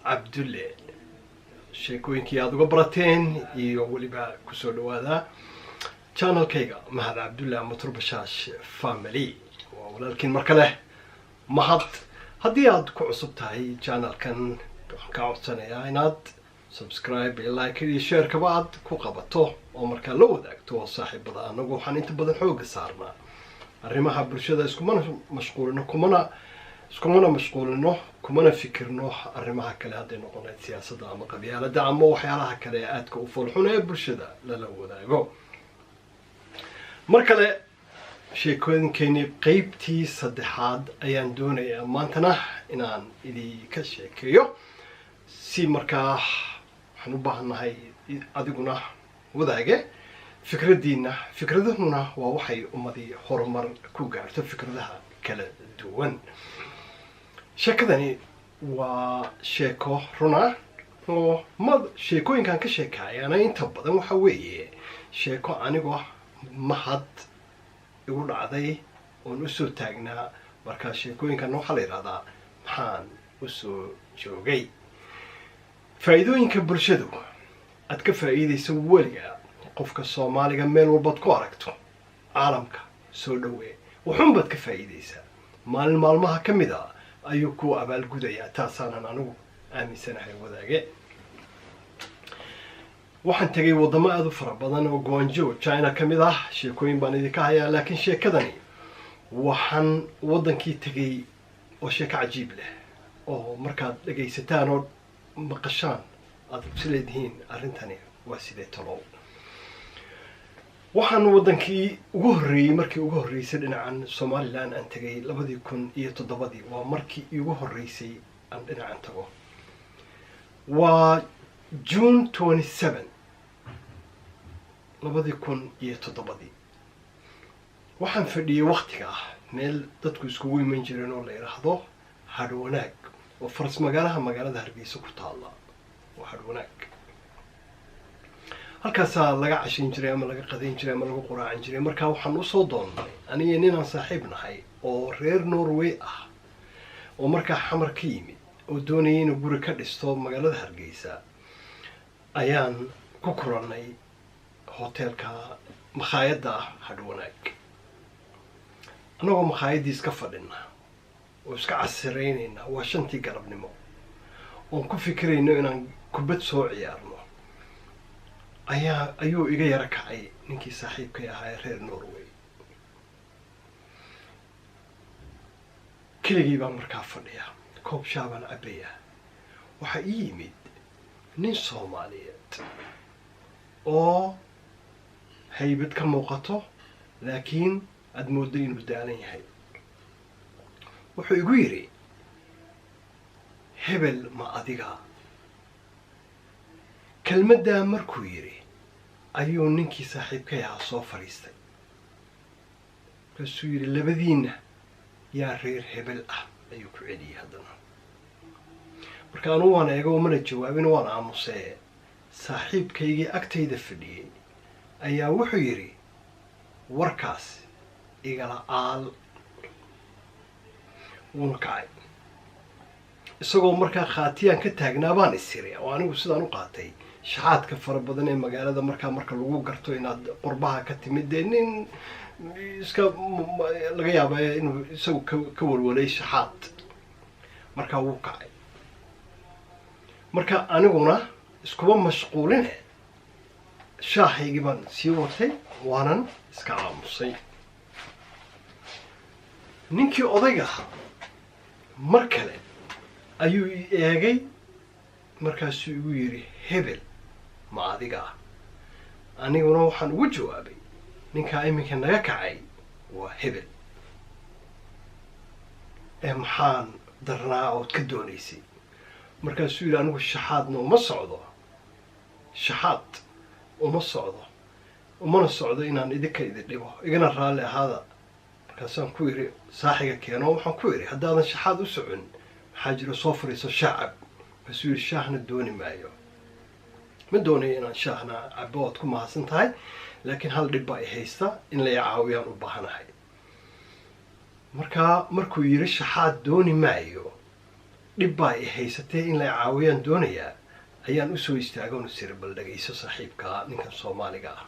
Cabdulle. Sheekooyinkii aada uga barateen iyo weliba kusoo dhawaada channelkayga Mahad Cabdulle ama Turbashaash Family. Waa walaalkiin mar kale, Mahad. Haddii aad ku cusub tahay channelkan, waxaan kaa codsanayaa inaad subscribe iyo like iyo sharekaba aad ku qabato oo markaa la wadaagto saaxiibada. Anagu waxaan inta badan xooga saarnaa arrimaha bulshada, iskumana mashquulino, kumana iskumana mashquulino, kumana fikirno arrimaha kale, hadday noqonayd siyaasadda ama qabyaalada ama waxyaalaha kale ee aadka u foolxun ee bulshada lala wadaago. Mar kale sheekooyinkeenii qeybtii saddexaad ayaan doonayaa maantana inaan idinka sheekeeyo. Si markaa waxaan u baahannahay adiguna, wadaage, fikraddiina. Fikradahuna waa waxay ummadii horumar ku gaarto, fikradaha kala duwan. Sheekadani waa sheeko runa oo ma sheekooyinkan ka sheekaayana inta badan waxa weeye sheeko anigoo Mahad igu dhacday oon usoo taagnaa. Markaa sheekooyinkan waxaa la yidhahdaa "Maxaan usoo joogay?" Faa'iidooyinka bulshadu aad ka faa'iidayso weliga, qofka Soomaaliga meel walbaad ku aragto caalamka soo dhawee, wuxuun baad ka faa'iidaysaa. Maalin maalmaha ka mid a ayuu ku abaalgudayaa. Taasaanan anigu aaminsanahay, wadaage. Waxaan tegay waddamo aada u fara badan oo Guangzhou, China ka mid ah. Sheekooyin baan idinka hayaa, laakiin sheekadani waxaan waddankii tegay oo sheeko cajiib leh oo markaad dhegaysataan oo maqashaan aada is leedihiin arrintani waa sidee talow. Waxaan waddankii ugu horreeyey, markii ugu horreysay dhinacan Somaliland aan tegay 2007-dii. Waa markii iigu horreysay aan dhinacan tago. Waa June 27, 2007-dii. Waxaan fadhiyey waktiga ah meel dadku iskugu iman jireen oo la yidhaahdo Hadhwanaag, oo faras magaalaha magaalada Hargeysa ku taalla. Oo Hadhwanaag halkaasaa laga cashayn jiray ama laga qadayn jiray ama lagu quraacan jiray. Markaa waxaan usoo doonnay aniga ninaan saaxiib nahay oo reer Norway ah oo markaa Xamar ka yimid oo doonayay inuu guri ka dhisto magaalada Hargeysa. Ayaan ku kulannay hoteelka, makhaayadda Hadhwanaag. Annagoo makhaayadii iska fadhina oo iska casiraynayna, waa 5-tii galabnimo, oon ku fikirayno inaan kubad soo ciyaarno, ayuu iga yaro kacay ninkii saaxiibkay ahaa ee reer Norway. Keligii baan markaa fadhiya, koob shaabaan cabaya. Waxaa ii yimid nin Soomaaliyeed oo haybad ka muuqato, laakiin aada mooddo inuu daalan yahay. Wuxuu igu yidhi, "Hebel, ma adiga?" Kelmaddaa markuu yidhi ayuu ninkii saaxiibkay ahaa soo fadhiistay. Markaasuu yidhi, "Labadiinna yaa reer hebel ah?" ayuu ku celiyey haddana. Marka anugu waan eego, mana jawaabin, waan aamusee. Saaxiibkaygii agtayda fadhiyey ayaa wuxuu yidhi, "Warkaas igala aal." Wuuna kacay isagoo markaa khaatiyaan ka taagnaa baan isiri, oo anigu sidaan u qaatay shaxaadka fara badan ee magaalada markaa marka lagu garto inaad qurbaha ka timid, dee nin iska laga yaaba inuu isagu ka walwalay shaxaad. Markaa wuu kacay. Marka aniguna iskuma mashquuline, shaahaygii baan sii watay, waanan iska aamusay. Ninkii odayga ahaa mar kale ayuu i eegay. Markaasuu igu yidhi, "Hebel, ma adiga ah?" Aniguna waxaan ugu jawaabay, "Ninkaa iminka naga kacay waa hebel, ee maxaan darnaa ood ka doonaysay?" Markaasuu yidhi, "Anigu shaxaadna uma socdo, shaxaad uma socdo, umana socdo inaan idinka idin dhibo, igana raalli ahaada." Markaasaan ku idhi, saaxiga keeno. Waxaan ku idhi, "Haddaadan shaxaad u socon, maxaa jiro? Soo fariiso, shaacab." Markaasuu yidhi, "Shaahna dooni maayo, ma doonayo inaan shaahna cabo, waad ku mahadsan tahay, laakiin hal dhib baa i haysta, in la i caawiyaan u baahanahay." Markaa markuu yidhi shaxaad dooni maayo. Dhib baa i haysatee, in la caawiyaan doonayaa, ayaan usoo istaagoon siri, bal dhagayso saaxiibkaa ninkan Soomaaliga ah.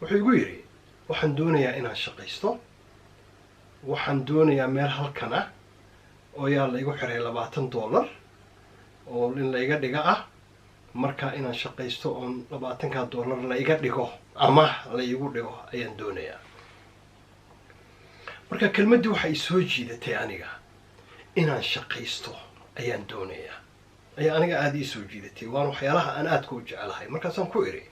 Wuxuu igu yidhi, waxaan doonayaa inaan shaqaysto, waxaan doonayaa meel halkan ah oo yaa laygu xiray $20 oo in layga dhiga ah. Marka inaan shaqaysto oon 20-kaa dollar la iga dhigo ama la igu dhigo ayaan doonayaa. Marka kelmaddii waxay soo jiidatay aniga, inaan shaqaysto ayaan doonayaa ayaa aniga aada ii soo jiidatay, waana waxyaalaha aan aadka u jecelahay. Markaasaan ku idhi,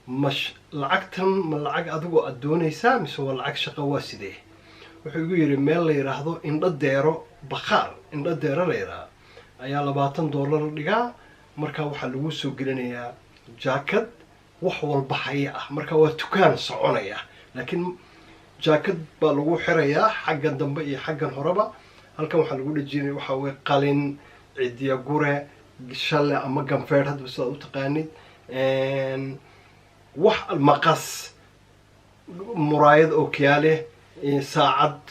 ma lacagtan ma lacag adigu aada doonaysaa mise waa lacag shaqo, waa sidee? Wuxuu igu yidhi, meel la yidhaahdo Indho Deero, bakhaar Indho Deero la yidhaha ayaa $20 dhigaa. Marka waxaa lagu soo gelinayaa jaakad wax walba haya ah. Marka waa dukaan soconaya, laakiin jaakad baa lagu xirayaa xaggan dambe iyo xaggan horeba. Halkan waxaa lagu dhejinaya waxaa weye qalin, cidiya gure, shalle ama ganfeer, hadba sidaad u taqaanid, wax maqas, muraayad, ookiyaale, saacad,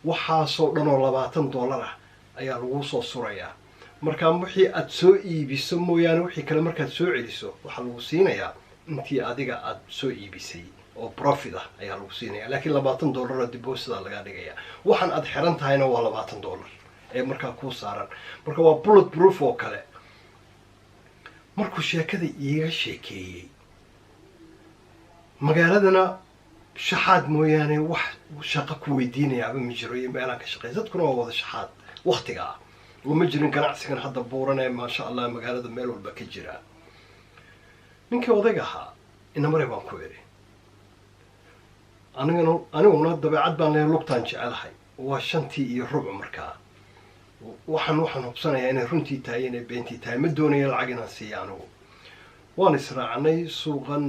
waxaasoo dhan oo $20 ah ayaa lagu soo surayaa. Marka wixii aada soo iibiso mooyaane, wixii kale markaad soo celiso waxaa lagu siinayaa intii adiga aada soo iibisay oo profit ah ayaa lagu siinaya, laakiin $20 oo deposit-a lagaa dhigaya. Waxaan aada xiran tahayna waa $20 ee markaa kuu saaran. Marka waa bullet proof oo kale. Markuu sheekada iiga sheekeeyey, magaaladana shaxaad mooyaane wax shaqo ku weydiinayaaba ma jiro iyo meelaan ka shaqeey. Dadkuna waa wada shaxaad waktiga ah oo ma jirin ganacsigan hadda buuran ee maasha Allah magaalada meel walba ka jira. Ninkii odayga ahaa, inamare baan ku idhi, anigana aniguna dabeecad baan leeya, lugtaan jecelahay. Waa 5:15. Markaa waxaan hubsanayaa inay runtii tahay, inay beentii tahay. Ma doonayo lacag inaan siiya anigu. Waan israacnay, suuqan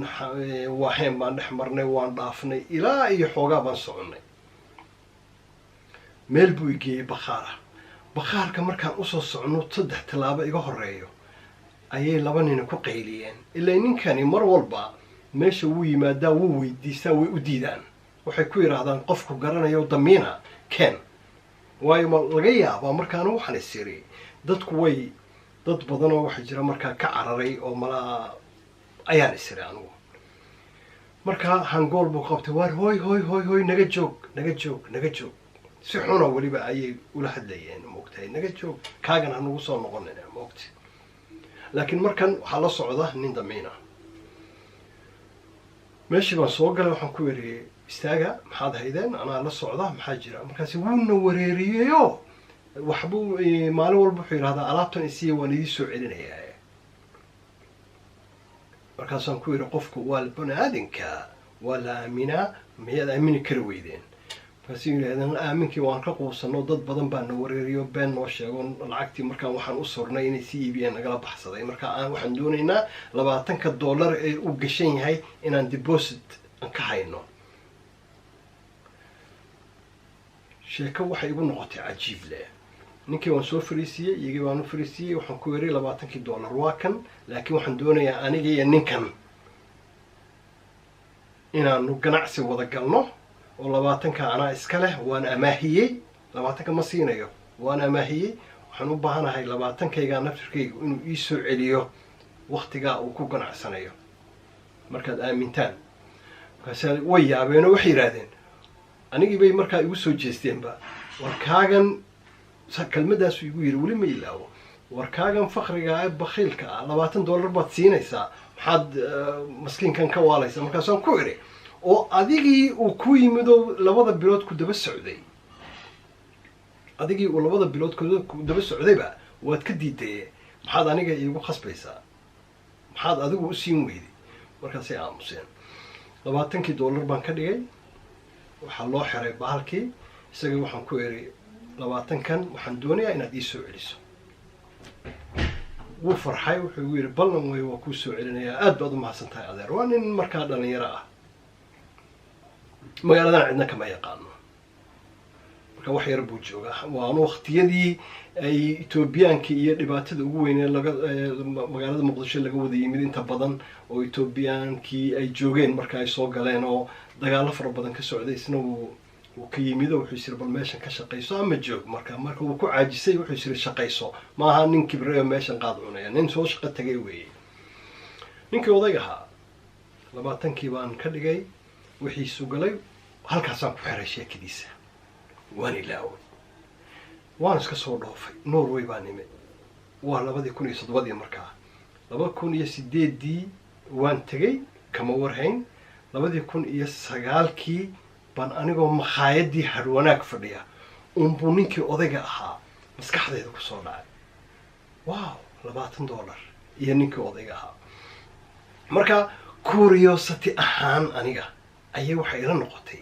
Waaheen baan dhex marnay, waan dhaafnay, ilaa iyo xoogaa baan soconnay. Meel buu igeeyey bakhaara. Bakhaarka markaan usoo socno, saddex tallaabo iga horeeyo ayay laba nina ku qayliyeen. Ilaa ninkani mar walba meesha wuu yimaadaa, wuu weydiistaa, way u diidaan. Waxay ku yidhaahdaan, qofku garanayo damiina ken, waayo ma laga yaabaa. Markaana waxaan is iri, dadku way dad badanoo waxaa jira markaa ka cararay oo malaa ayaan is iri anigu. Markaa hangool buu qabtay, waar hooy hooy hooy hooy, naga joog, naga joog, naga joog. Si xuna weliba ayay ula hadlayeen, maogtahay, naga joog, kaagan ha nagu soo noqonin, maogta. Laakiin markan waxaa la socda nin damiina. Meeshii baan soo galay, waxaan ku yidhi, istaaga, maxaad haydeen? Anaa la socda, maxaa jira? Markaasi wuuna wareeriyeyo, waxbuu maalin walba wuxuu yidhahdaa, alaabtan isiya, waan idii soo celinayaa. Markaasaan ku yidhi, qofku waa bani aadinka, waa la aaminaa, miyaad aamini kari weydeen? Markaasay yidhahdeen, aaminkii waan ka quusano, dad badan baa na wareeriyo, been noo sheego, lacagtii markaan waxaan u surnay inay si iibiyeen nagala baxsaday. Marka waxaan doonaynaa 20-ka dollar ee uu gashan yahay inaan deposit aan ka hayno. Sheeko waxay igu noqotay cajiib leh. Ninkii waan soo fariisiiyey, iyagii baan u fariisiiyey. Waxaan ku yidhi, 20-kii dollar waa kan, laakiin waxaan doonayaa aniga iyo ninkan inaanu ganacsi wada galno oo 20-ka anaa iska leh, waan amaahiyey, 20-ka ma siinayo, waan amaahiyey. Waxaan u baahanahay 20-kaygaa naftirkayga inuu ii soo celiyo waktigaa uu ku ganacsanayo markaad aamintaan. Markaas way yaabeenoo waxay yidhaahdeen, anigii bay markaa igu soo jeesteenba, warkaagan, kelmadaasu igu yidhi weli ma ilaawo, warkaagan fakriga ee bakhiilka ah $20 baad siinaysaa, maxaad maskiinkan ka waalaysaa? Markaasaan ku idhi, oo adigii uu ku yimid oo labada bilood ku daba socday, adigii uu labada bilood ku daba socdayba waad ka diidaye, maxaad aniga iigu khasbaysaa? Maxaad adigu u siin weyday? Markaasay aamuseen. 20-kii dollar baan ka dhigay, waxaa loo xiray bahalkii. Isagii waxaan ku idhi, 20-kan waxaan doonayaa inaad ii soo celiso. Wuu farxay, wuxuu igu yidhi, ballan wey, waa kuu soo celinayaa, aad baad u mahadsan tahay adeer. Waa nin markaa dhalinyaro ah, magaaladana cidna kama yaqaano, marka wax yar buu joogaa. Waana waktiyadii ay Etoobiyaanka iyo dhibaatada ugu weynee laga magaalada Muqdisho laga wada yimid inta badan oo Etoobiyaankii ay joogeen marka ay soo galeen oo dagaalo fara badan ka socday. Isna wuu Uu ka yimido, wuxuu isiri, "Bal meeshan ka shaqayso ama joog." Marka wuu ku caajisay, wuxuu isiri, "Shaqayso." Maaha nin kibrayo meeshan qaad cunaya, nin soo shaqo tagay weeye. Ninkii odayga ahaa 20kii baan ka dhigay, wixiisu galay. Halkaasaan ku xiray sheekadiisa, waan ilaaway, waan iska soo dhoofay. Norway baan imi, waa 2007dii. Markaa 2008dii waan tegey, kama warhayn. 2009kii baan anigoo makhaayadii Hadhwanaag fadhiya unbuu ninkii odayga ahaa maskaxdayda kusoo dhacay. Wow, $20 iyo ninkii odayga ahaa. Marka curiosity ahaan aniga ayay waxay ila noqotay,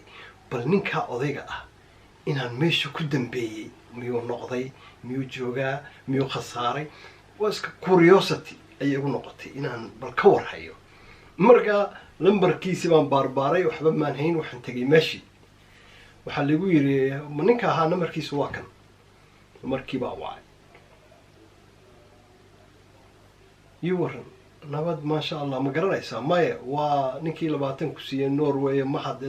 bal ninkaa odayga ah inaan meesha ku dambeeyey, miyuu noqday, miyuu joogaa, miyuu khasaaray? Waa iska curiosity ayay igu noqotay inaan bal ka warhayo. Marka lambarkiisi baan baarbaaray, waxba maan hayn. Waxaan tegay meeshii, waxaa lagu yiri, "Ma ninka ahaa nambarkiisu waa kan." Markii baa wacay. "Ii waran?" "Nabad, maasha Allah." "Ma garanaysaa?" "Maya." "Waa ninkii 20 ku siiyey Norway, mahad."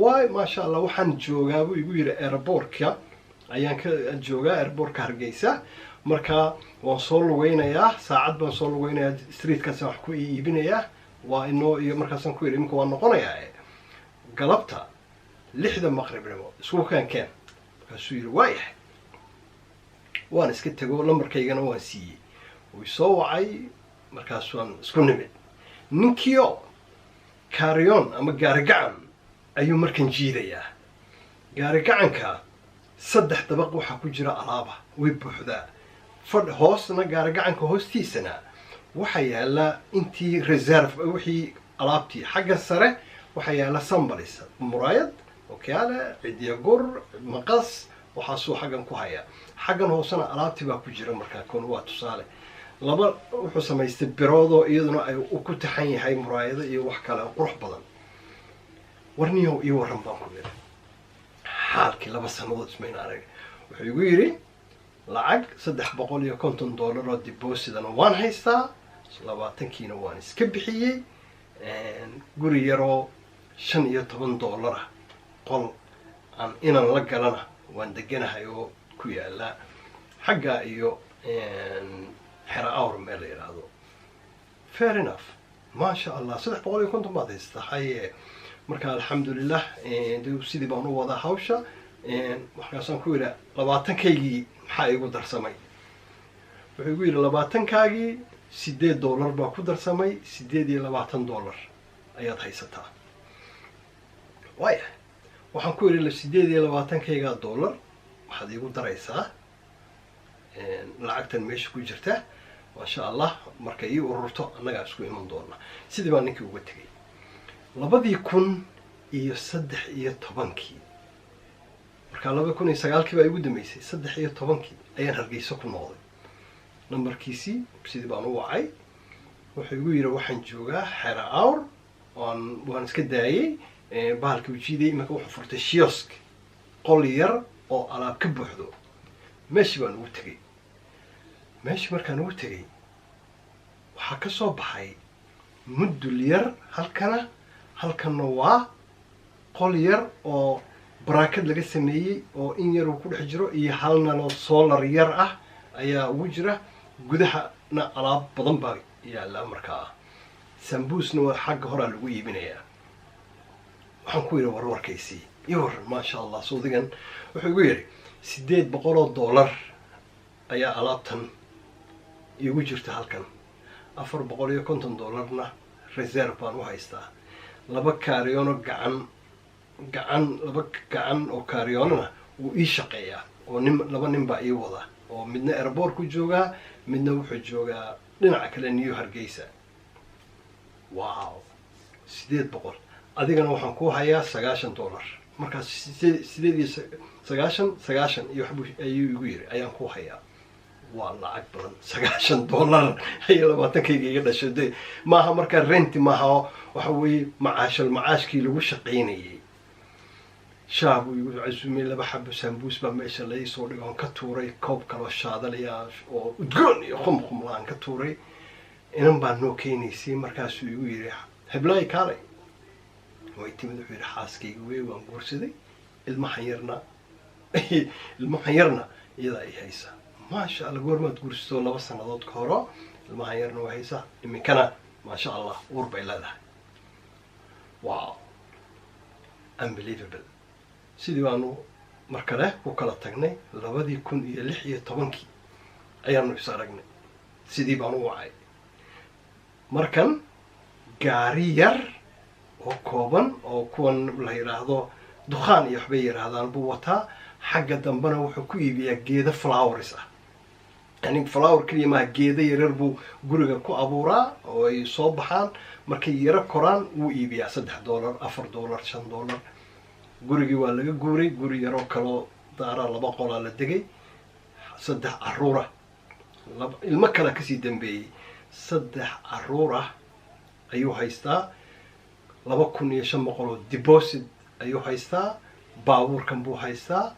"Waay, maasha Allah. Waxaan joogaa," buu igu yiri, "airportka ayaan ka joogaa, airportka Hargeysa. Marka waan soo lugeynayaa, saacad baan soo lugeynayaa, streetkaasaan wax ku iibinayaa, waa inoo iyo." Markaasaan ku yidhi, "Imika waan noqonayaa, galabta 6da maqribnimo isku keenkeen." Markaasuu yidhi, "Waayahay." Waan iska tego, lambarkaygana waan siiyey. Wuu soo wacay, markaas waan isku nimid. Ninkiio kaariyoon ama gaari gacan ayuu markan jiidayaa. Gaari gacanka saddex dabaq waxaa ku jira alaaba, way buuxdaa. Fadh hoosna, gaari gacanka hoostiisana waxaa yaala intii reserve, wixii alaabtii. Xagga sare waxaa yaala sambalis, muraayad, okyaale, cidiya gur, maqas, waxaasuu xaggan ku hayaa. Xaggan hoosena alaabtii baa ku jira. Markaa kon waa tusaale. Laba wuxuu samaystay biroodoo iyaduna ay ku taxan yahay muraayado iyo wax kale oo qurux badan. "Warniyow, ii warran," baan ku yidhi. Xaalkii 2 sanadood ismayna arag. Wuxuu igu yidhi, "Lacag $350 oo depositana waan haystaa, 20kiina waan iska bixiyey. Guri yaroo $15 ah, qol aan inaan la galana waan deganahay, oo ku yaala xagga iyo Xero Awr meel la yidhaahdo." "Fair enough, maasha Allah, 350 baad haystaa." "Haye, marka alxamdulilah, de sidii baan u wadaa hawsha." Markaasaan ku yidhi, "20kaygii maxaa igu darsamay?" Wuxuu igu yidhi, "20kaagii $8 baa ku darsamay, $28 ayaad haysataa." "Waaya," waxaan ku yidhi, "28kaygaa dollar waxaad iigu daraysaa lacagtan meesha ku jirta. Maasha Allah, markay ii ururto annagaa isku iman doona." Sidii baa ninkii uga tegay. 2013kii, markaa 2009kii baa igu dambeysay, 13kii ayaan Hargeysa ku noqday. Nambarkiisii sidii baan u wacay. Wuxuu igu yidhi, "Waxaan joogaa Xera Awr, waan iska daayey bahalkii ujiiday. Iminka wuxuu furtay kiosk, qol yar oo alaab ka buuxdo." Meeshii baan ugu tegey. Meeshii markaan ugu tegey waxaa ka soo baxay mudul yar halkana, halkanna waa qol yar oo baraakad laga sameeyey oo in yar uu ku dhex jiro, iyo hal naloo solar yar ah ayaa ugu jira. Gudahana alaab badan baa yaalla. Markaa sambuusna waa xagga horaa lagu iibinayaa. Waxaan ku yidhi, "Warwarkaysii iyo waran." "Maasha Allah, suudigan." Wuxuu igu yidhi, "$800 ayaa alaabtan iigu jirta halkan, $450na reserve baan u haystaa. Laba kaariyoono gacan gacan, laba gacan oo kaariyoonana wuu ii shaqeeyaa, oo nin, laba nin baa ii wada, oo midna airport ku joogaa, midna wuxuu joogaa dhinaca kale, New Hargeysa." "Wow, 800! Adigana waxaan ku hayaa $90." Markaas sideed iyo sagaashan, sagaashan iyo waxbuu ayuu igu yiri ayaan ku hayaa. Waa lacag badan, $90 ayay 20kayga iga dhashay. De maaha markaa renti, maaha, waxa weeye macaashal macaashkii lagu shaqaynayay. Shaah buu igu casumay, laba xabo sambuus baa meesha la iisoo dhigay oon ka tuuray, koob kaloo shaadalaya oo udgoon iyo qumqumla aan ka tuuray. Inan baa noo keenaysay. Markaasuu igu yidhi, "Heblaay, kaalay." Way timid. Wuxuu yidhi, "Xaaskayga wey, waan guursaday." Ilmahan yarna iyadaa ay haysa. Maasha Allah, goormaad guursato? 2 sanadood ka horo. Ilmahan yarna waa haysa iminkana, maasha Allah, uur bay leedahay. Wow, unbelievable. Sidii baanu mar kale ku kala tagnay. 2016-kii ayaanu is aragnay. Sidii baan u wacay. Markan gaari yar oo kooban oo kuwan la yidhaahdo dukhaan iyo waxbay yidhaahdaan buu wataa. Xagga dambena wuxuu ku iibiyaa geedo flowers ah. Yani flower keliya maaha, geedo yaryar buu guriga ku abuuraa oo ay soo baxaan. Markay yaro koraan wuu iibiyaa, $3, $4, $5. Gurigii waa laga guuray, guri yaroo kaloo daara laba qolaa la degay. Saddex caruura, laba ilmo kale kasii dambeeyey, saddex caruur ah ayuu haystaa. 2500 oo deposit ayuu haystaa. Baabuurkan buu haystaa.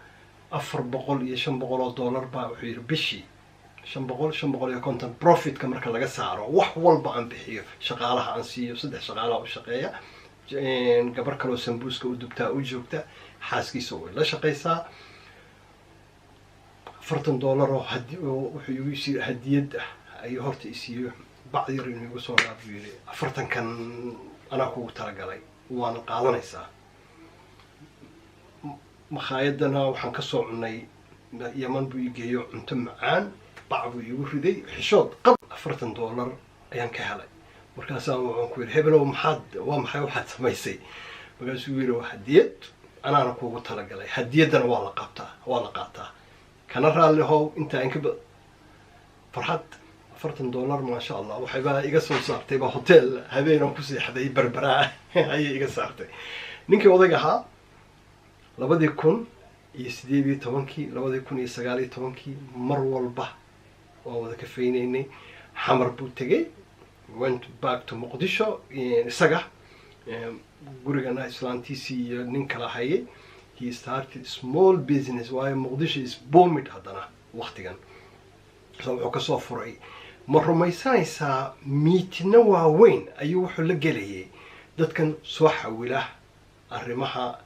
400 iyo $500 baa wuxuu yidhi bishii 500, 550 profitka marka laga saaro wax walba aan bixiyo, shaqaalaha aan siiyo. Saddex shaqaalaha u shaqeeya, gabar kaloo sambuuska u dubtaa u joogta, xaaskiisa way la shaqaysaa. $40 oo wuxuu igu sii hadiyad ah ayuu horta isiiyo. Bacd yar inuu igu soo dhaaf buu yidhi, 40-kan anaa kugu talagalay, waana qaadanaysaa. Makhaayadana waxaan kasoo cunay, Yaman buu igeeyo, cunto macaan bac buu iigu riday. Xishood qab, $40 ayaan ka helay. Markaasaan waxaan ku yidhi, "Hebelow, maxaad, waa maxay waxaad samaysay?" Markaasuu yidhi, "Waa hadiyad, anaana kuugu talagalay. Hadiyaddana waa la qabtaa, waa la qaataa, kana raalli how." Intaa inka farxad, $40, maasha Allah, waxaybaa iga soo saartay ba hotel habeenaan ku seexday Berberaa ayay iga saartay. Ninkii odayga ahaa 2018-kii, 2019-kii, mar walba waan wada kafaynaynay. Xamar buu tegay, went back to Muqdisho. Isaga gurigana islaantiisii iyo nin kala hayay. He started small business, waayo Muqdisho is booming haddana waktigan. So wuxuu kasoo furay, ma rumaysanaysaa, meeting-na waaweyn ayuu wuxuu la gelayay dadkan soo xawila arrimaha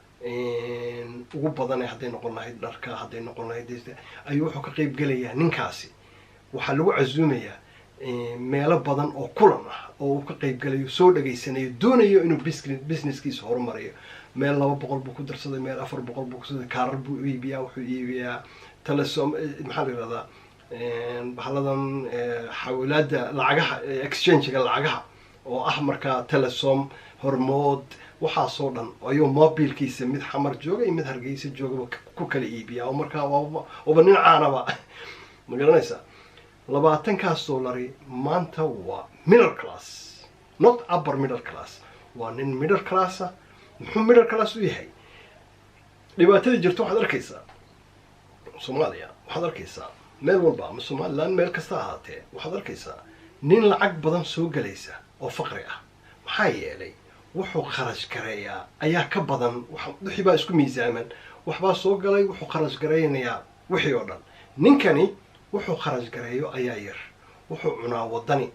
ugu badan ee hadday noqon lahayd dharka, hadday noqon lahayd, ayuu wuxuu ka qeyb gelayaa. Ninkaasi waxaa lagu casuumayaa meelo badan oo kulan ah oo uu ka qeyb galayo, soo dhageysanayo, doonayo inuu businesskiisa horumariyo. Meel 200 buu ku darsaday, meel 400 buu kudarsaday. Kaarar buu iibiyaa, wuxuu iibiyaa Telesom, maxaa la yihahdaa, bahaladan xawilaada lacagaha, exchange-ga lacagaha oo ah markaa Telesom, Hormood, waxaasoo dhan ayuu mobilkiisa mid Xamar jooga iyo mid Hargeysa joogaba ku kala iibiyaa. Oo markaa waaba nin caanaba, ma garanaysaa? 20-kaas dollari maanta waa middle class, not upper middle class, waa nin middle classa. Muxuu middle class u yahay? Dhibaatada jirto waxaad arkaysaa Soomaaliya, waxaad arkaysaa meel walba, ama Somaliland, meel kasta ahaatee, waxaad arkaysaa nin lacag badan soo gelaysa oo faqri ah. Maxaa yeelay wuxuu kharash gareeyaa ayaa ka badan. Wixii baa isku miisaaman. Waxbaa soo galay, wuxuu kharash garaynayaa wixii oo dhan. Ninkani wuxuu kharash gareeyo ayaa yar. Wuxuu cunaa wadani.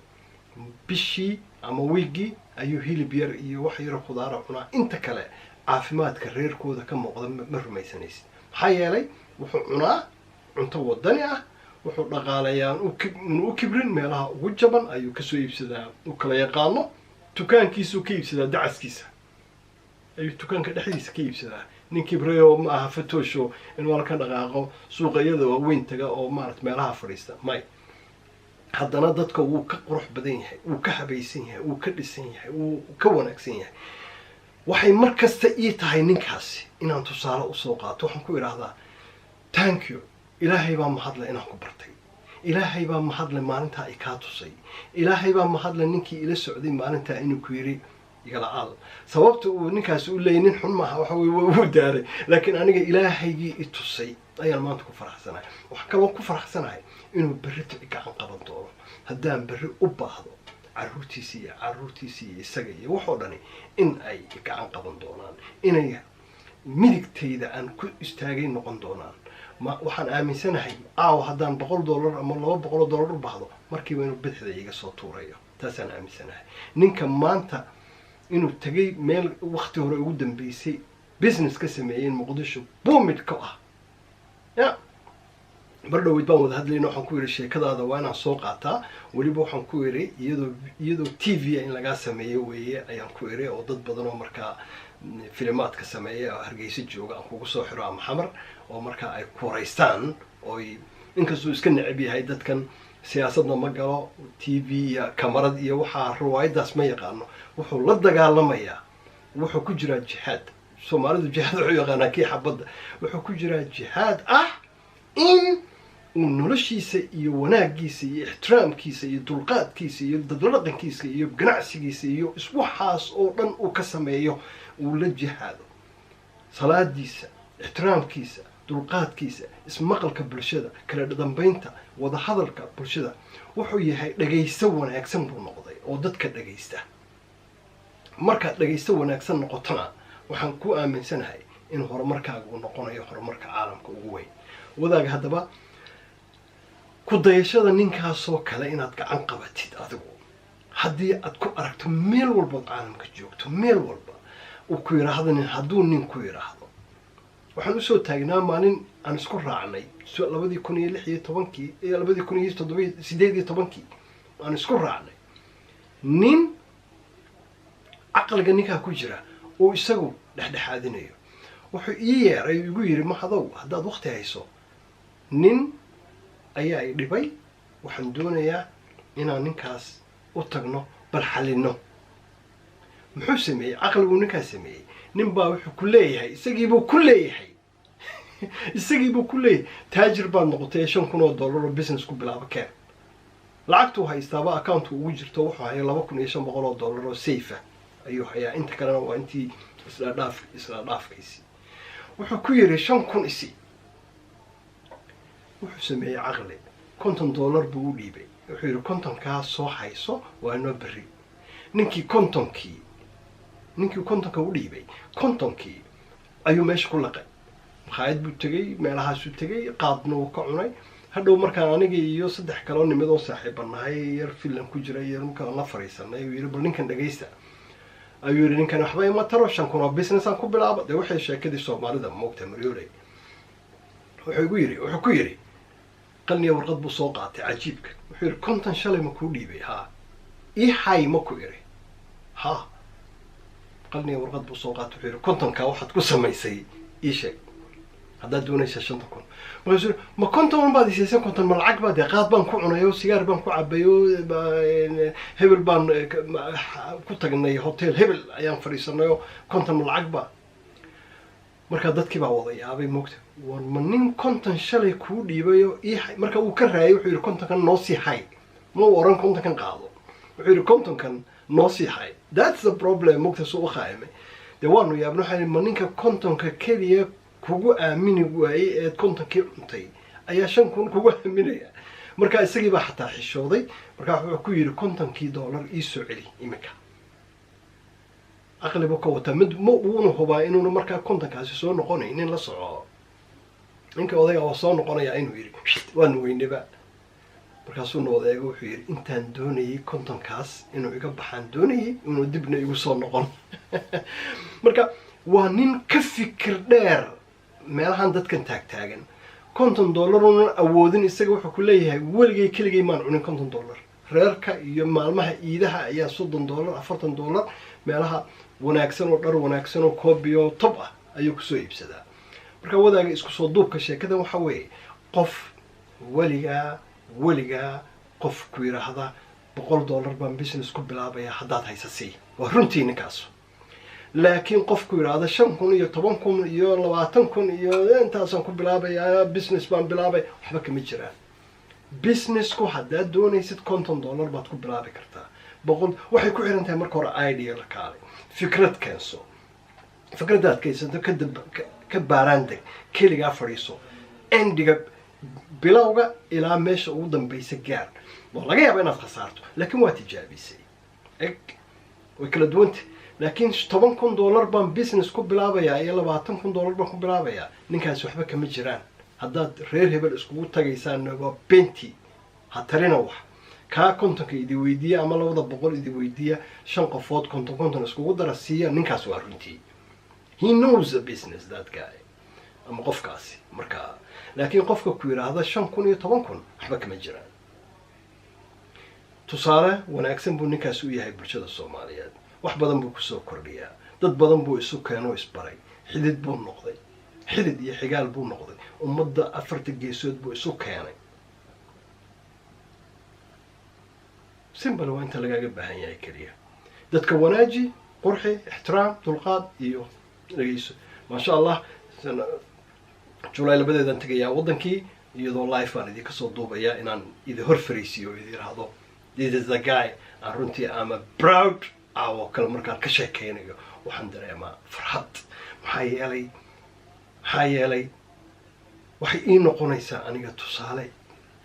Bishii ama wiiggii ayuu hilib yar iyo wax yaro khudaara cunaa. Inta kale caafimaadka reerkooda ka muuqda ma rumaysanaysid. Maxaa yeelay wuxuu cunaa cunto wadani ah, wuxuu dhaqaaleeyaa unu u kibrin, meelaha ugu jaban ayuu kasoo iibsadaa, uu kala yaqaano. Dukaankiisuu ka iibsadaa, dacaskiisa ayuu dukaanka dhexdiisa ka iibsadaa. Nin kibrayo ma aha, fatoosho inuu halkan dhaqaaqo, suuqa iyada waaweyn taga oo maarata meelaha fadhiista may. Haddana dadka wuu ka qurux badan yahay, wuu ka habaysan yahay, wuu ka dhisan yahay, wuu ka wanaagsan yahay. Waxay mar kasta ii tahay ninkaasi inaan tusaale usoo qaato. Waxaan ku idhaahdaa, "Thank you, Ilaahay baa mahadle inaan ku bartay. Ilaahay baa mahadle maalintaa i kaa tusay. Ilaahay baa mahadle ninkii ila socday maalintaa inuu ku yiri igala aal." Sababta uu ninkaasi u leeyay, nin xun maaha, waxa wey wuu daaray, laakiin aniga Ilaahaygii i tusay ayaan maanta ku faraxsanahay. Waxaan kaloo ku faraxsanahay inuu berri gacan qaban doono haddaan berri u baahdo. Caruurtiisi iyo caruurtiisi iyo isaga iyo waxoo dhani in ay gacan qaban doonaan, inay midigtayda aan ku istaagay noqon doonaan. Ma waxaan aaminsanahay caawa haddaan $1 ama $200 u baahdo, markiiba inuu bidixda iga soo tuurayo. Taasaan aaminsanahay. Ninka maanta inuu tegay meel wakti hore ugu dambeysay. Business ka sameeyeen Muqdisho, boomid ka ah. Ya mar dhaweyd baan wada hadlayna, waxaan ku yidhi sheekadaada waa inaan soo qaataa. Weliba waxaan ku yidhi iyadoo TV in lagaa sameeyo weeye ayaan ku iri, oo dad badan oo markaa filimaadka sameeya oo Hargeysa jooga aan kugu soo xiro ama Xamar, oo markaa ay kuwaraystaan. Oy inkastuu iska necab yahay dadkan, siyaasadna ma galo, TV iyo kamarad iyo waxaa riwaayadaas ma yaqaano. Wuxuu la dagaalamayaa, wuxuu ku jiraa jihaad. Soomaalidu jihaad wuxuu yaqaanaa kii xabadda. Wuxuu ku jiraa jihaad ah in uu noloshiisa iyo wanaagiisa iyo ixtiraamkiisa iyo dulqaadkiisa iyo dadla dhaqankiisa iyo ganacsigiisa iyo iswaxaas oo dhan uu ka sameeyo, uu la jihaado salaadiisa, ixtiraamkiisa, dulqaadkiisa, ismaqalka bulshada, kala dambeynta, wadahadalka bulshada. Wuxuu yahay dhagaysto wanaagsan buu noqday oo dadka dhagaysta. Markaad dhagaysto wanaagsan noqotona, waxaan ku aaminsanahay in horumarkaaga uu noqonayo horumarka caalamka ugu weyn. Wadaaga haddaba ku dayashada ninkaasoo kale inaad gacan qabatid adigu, haddii aad ku aragto meel walbood caalamka joogto, meel walba uu ku yidhaahdo nin, hadduu nin ku yidhaahdo. Waxaan usoo taagnaa maalin aan isku raacnay 2016-kii, 2018-kii aan isku raacnay nin caqliga ninkaa ku jira uu isagu dhexdhexaadinayo. Wuxuu ii yeeray, igu yidhi: "Mahadow, haddaad wakti hayso, nin ayaa i dhibay, waxaan doonayaa inaan ninkaas u tagno, bal xalino." Muxuu sameeyey? Caqliguu ninkaas sameeyey. Nin baa wuxuu ku leeyahay, isagiibuu ku leeyahay, isagiibuu ku leeyahay: "Taajir baad noqotay, $5,000 oo business ku bilaabo keen." Lacagtuu haystaaba accountka ugu jirto, wuxuu hayaa $2,500 oo safe ah ayuu hayaa. Inta kalena waa intii isla dhaaf isla dhaafkaysi. Wuxuu ku yidhi: "5,000 isi." Wuxuu sameeyey caqli, $50 buu u dhiibay. Wuxuu yidhi: "Kontonkaa soo hayso, waa inoo berri." Ninkii kontonkii, ninkii kontonka u dhiibay, kontonkii ayuu meesha ku laqay. Makhaayad buu tegey, meelahaasuu tegey, qaadna wuu ka cunay. Hadhow markaan anigii iyo saddex kaloo nimid oo saaxiibanahay, yar Finland ku jira, yar markaan la fariisanay, uu yidhi: "Bal ninkan dhegaysta," ayuu yidhi. "Ninkan waxba ima taro, 5,000 oo business aan ku bilaabo." Dee waxay sheekadii Soomaalida moogta maryooley. Wuxuu igu yidhi, wuxuu ku yidhi, qalniya warqad buu soo qaatay cajiibka. Wuxuu yidhi: "50 shalay ma kuu dhiibay? Haa. Ii hay ma ku iri? Ha." Qalniya warqad buu soo qaatay. Wuxuu yidhi: "Kontonkaa waxaad ku samaysay ii sheeg haddaad doonaysa 5,000." Markaasuu yidhi: "Ma 50 baad isiisay? 50 ma lacag baa? Dee qaad baan ku cunay oo sigaar baan ku cabay oo hebel baan ku tagnay, hotel hebel ayaan fadhiisanay, oo 50 ma lacag baa?" Markaa dadkii baa wada yaabay moogta. War ma nin 50 shalay kuu dhiibayo ii hay? Marka wuu ka raayay. Wuxuu yidhi: "Kontonkan noo sii hay." Ma uu oran "Kontonkan qaado." Wuxuu yidhi: "Kontonkan noo sii hay." That's the problem moogta. Suu u khaa'imay dee waanu yaabna. Waxaa yidhi: "Ma ninka kontonka keliya kugu aamini waayey eed kontonkii cuntay ayaa 5,000 kugu aaminaya?" Marka isagii baa xataa xishooday. Markaa wuxuu ku yidhi: "Kontonkii dollar ii soo celi iminka." Caqli buu ka wataa mid ma uuna hubaa inuuna markaa kontonkaasi soo noqonaynin. La soco, ninka odayga waa soo noqonayaa inuu yidhi waanu weynaba. Markaasuu na wada eego, wuxuu yidhi: "Intaan doonayay kontonkaas inuu iga baxaan doonayay, inuu dibna igu soo noqon." Marka waa nin ka fikir dheer meelahan dadkan taagtaagan. $50 unan awoodin isaga, wuxuu ku leeyahay: "Weligay keligay maan cunin $50. Reerka iyo maalmaha iidaha ayaa $30, $40 meelaha wanaagsan oo dhar wanaagsan oo koobiyo top ah ayuu kusoo iibsadaa." Marka wadaaga, isku soo duubka sheekadan waxa weeye: qof weligaa, weligaa qof ku yidhaahda "$100 baan business ku bilaabaya, haddaad haysa sii," waa runtii ninkaas. Laakiin qofku yidhaahda 5,000 iyo 10,000 iyo 20,000 iyo intaasaan ku bilaabayaa, business baan bilaabay, waxba kama jiraan. Businessku haddaad doonaysid $50 baad ku bilaabi kartaa, 100. Waxay ku xiran tahay marka hore idea la kaalay, fikrad keenso. Fikraddaad keensato kadib ka baaraan deg, keligaa fadhiiso, endiga bilowga ilaa meesha ugu dambaysa gaar. Waa laga yaaba inaad khasaarto, laakiin waa tijaabisay. Eg, way kala duwanta. Laakiin "$10,000 baan business ku bilaabayaa iyo $20,000 baan ku bilaabayaa," ninkaas waxba kama jiraan. Haddaad reer hebel iskugu tagaysaan waa benti, ha tarina. Wax kaa kontonka idi weydiiya ama 200 idi weydiiya, shan qofood 50 50 iskugu dara, siiya. Ninkaas waa runtii. He knows the business, that guy ama qofkaasi. Markaa laakiin qofka ku yidhaahda 5,000 iyo 10,000, waxba kama jiraan. Tusaale wanaagsan buu ninkaasi u yahay bulshada Soomaaliyeed. Wax badan buu kusoo kordhiyaa, dad badan buu isu keeno, isbaray, xidid buu noqday, xidid iyo xigaal buu noqday. Ummadda afarta geesood buu isu keenay. Simple, waa inta lagaaga baahan yahay keliya. Dadka wanaaji, qurxi, ixtiraam, dulqaad iyo dhegeyso. Maasha Allah, July 2-deedaan tegayaa waddankii, iyadoo live baan idinka soo duubayaa inaan idin hor fariisiyo o idin yidhaahdo, "This is the guy." Aan runtii ama proud oo kale markaan ka sheekeynayo, waxaan dareemaa farxad. Maxaa yeelay waxay ii noqonaysaa aniga tusaale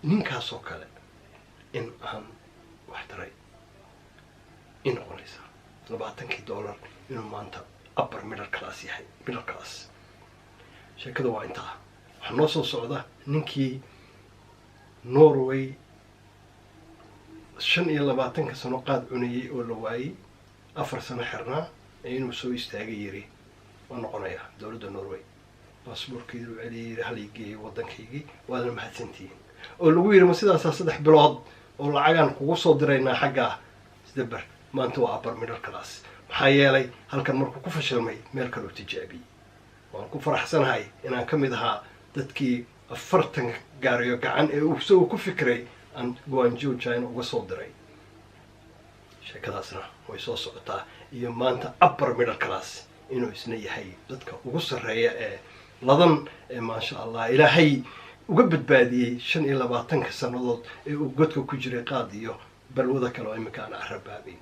ninkaas oo kale in aan wax taray ii noqonaysaa, $20-kii inuu maanta upper middle class yahay, middle class. Sheekada waa intaa. Waxaa noo soo socda ninkii Norway 25-ka sano qaad cunayey oo la waayey, 4 sano xirnaa, ee inuu soo istaagay yiri, waa noqonayaa dowladda Norway, baasboorkeedu celiyay, yiri, "Halay geeyey waddankaygii, waadna mahadsantihiin." Oo lagu yiri, "Ma sidaasaa 3 bilood oo lacagaan kugu soo diraynaa xaggaa isdabar." Maanta waa upper middle class. Maxaa yeelay halkan markuu ku fashilmay, meel kale u tijaabiyey. Waan ku faraxsanahay inaan ka mid ahaa dadkii 40 gaariyo gacan ee uu isagoo ku fikiray aan Guangzhou, China uga soo diray. Sheekadaasna way soo socotaa, iyo maanta upper middle class inuu isna yahay, dadka ugu sarreeya ee ladan ee, maasha Allah, Ilaahay uga badbaadiyey 25-ka sannadood ee uu godka ku jiray qaad iyo balwada kale oo iminka aan carabaabay,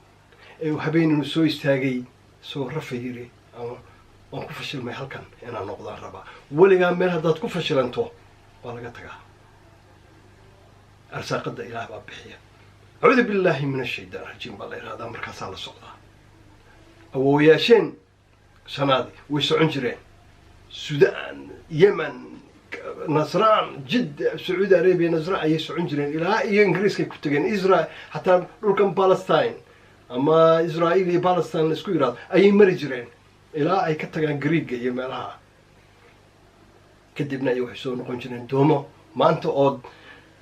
ee uu habeen inuu soo istaagay soo rafa yiri, ama "Waan ku fashilmay, halkan inaan noqdaan rabaa." Weligaa meel haddaad ku fashilanto, waa laga tagaa. Arsaaqada Ilaah baa bixiya. "Acuudu billaahi min ashaytaan rajiim" baa la yidhahdaa, markaasaa la socdaa. Awoowayaasheen shanaadi way socon jireen: Sudan, Yemen, Nasraan, Jidda, Sacuudi Arabia, Nasraan ayay socon jireen ilaa iyo Ingiriiskay ku tegeen, Israel, xataa dhulkan Palestine ama Israel iyo Palestine la isku yidhahdo ayay mari jireen ilaa ay ka tagaan Greega iyo meelaha. Kadibna ay waxay soo noqon jireen doomo. Maanta ood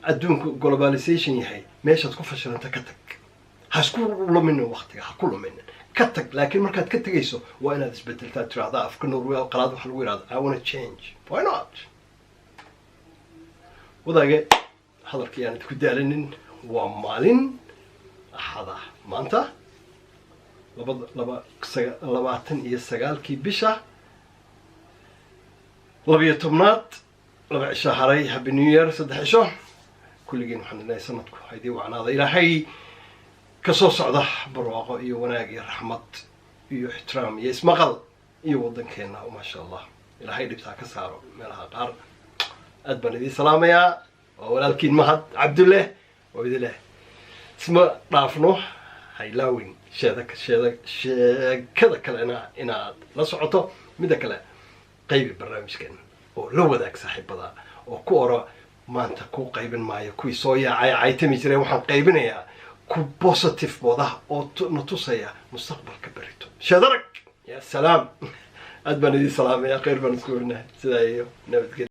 adduunku globalization yahay, meeshaad ku fashilanta ka tag. Ha isku luminin waktiga, ha ku luminin, ka tag. Laakiin markaad ka tegayso waa inaad isbedeltaa, tirahdaa, afka Norway qalaad waxa lagu yihahda, "I wanna change." Why not? Wadaage, hadalka yaan idinku daalinin. Waa maalin Axada maanta, labada laba 29-kii bisha 12-aad, 2 cisho haray. Happy New Year, 3 cisho. Kulligiin waxaan leeyahay sanadku haydii wacnaada. Ilaahay kasoo socda barwaaqo iyo wanaag iyo raxmad iyo ixtiraam iyo ismaqal iyo waddankeena, maasha Allah, Ilaahay dhibtaa ka saaro meelaha qaar. Aad baan idiin salaamayaa. Waa walaalkiin Mahad Cabdulleh oo idin leh isma dhaafno. Haylaawin sheeda sheeda sheekada kalena inaad la socoto. Midda kale, qaybi barnaamijkan oo la wadaag saaxiibada oo ku oro. Maanta ku qaybin maayo kuwii soo yaacay caytami jireen. Waxaan qaybinayaa ku positive wadaha oo na tusaya mustaqbalka berito. Sheedarag ya salaam. Aad baan idiin salaamaya. Khayr baan isku ognahay. Sidaa iyo nabadgelya.